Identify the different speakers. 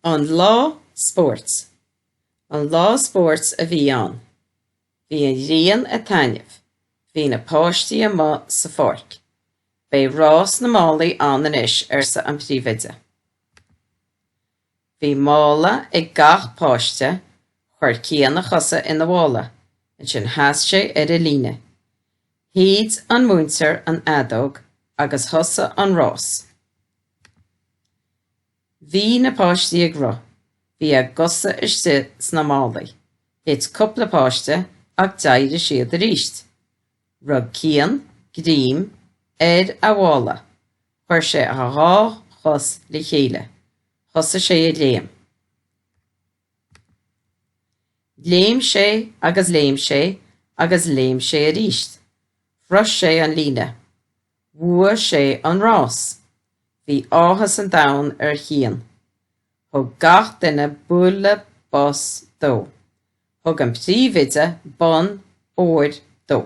Speaker 1: An Lá Spóirt An lá spóirt a bhí ann. Bhí an ghrian ag taitneamh. Bhí na páistí amuigh sa pháirc. Beidh rás na málaí ann anois, arsa an príomhoide. Bhí mála ag gach páiste, chuir Cian a chosa ina mhála, ansin sheas sé ar an líne. Shéid an múinteoir an fheadóg agus thosaigh an rás. Bhí na páistí ag rith. Bhí a gcosa istigh sna málaí. Thit cúpla páiste ach d'éirigh siad arís. Rug Cian greim ar a mhála. Chuir sé a dhá chos le chéile. Thosaigh sé ag léim. Léim sé agus léim sé agus léim sé arís. Shroich sé an líne. Bhuaigh sé an rás. Bhí áthas an domhain ar Chian. Thug gach duine bualadh bos dó. Thug an príomhoide bonn óir dó.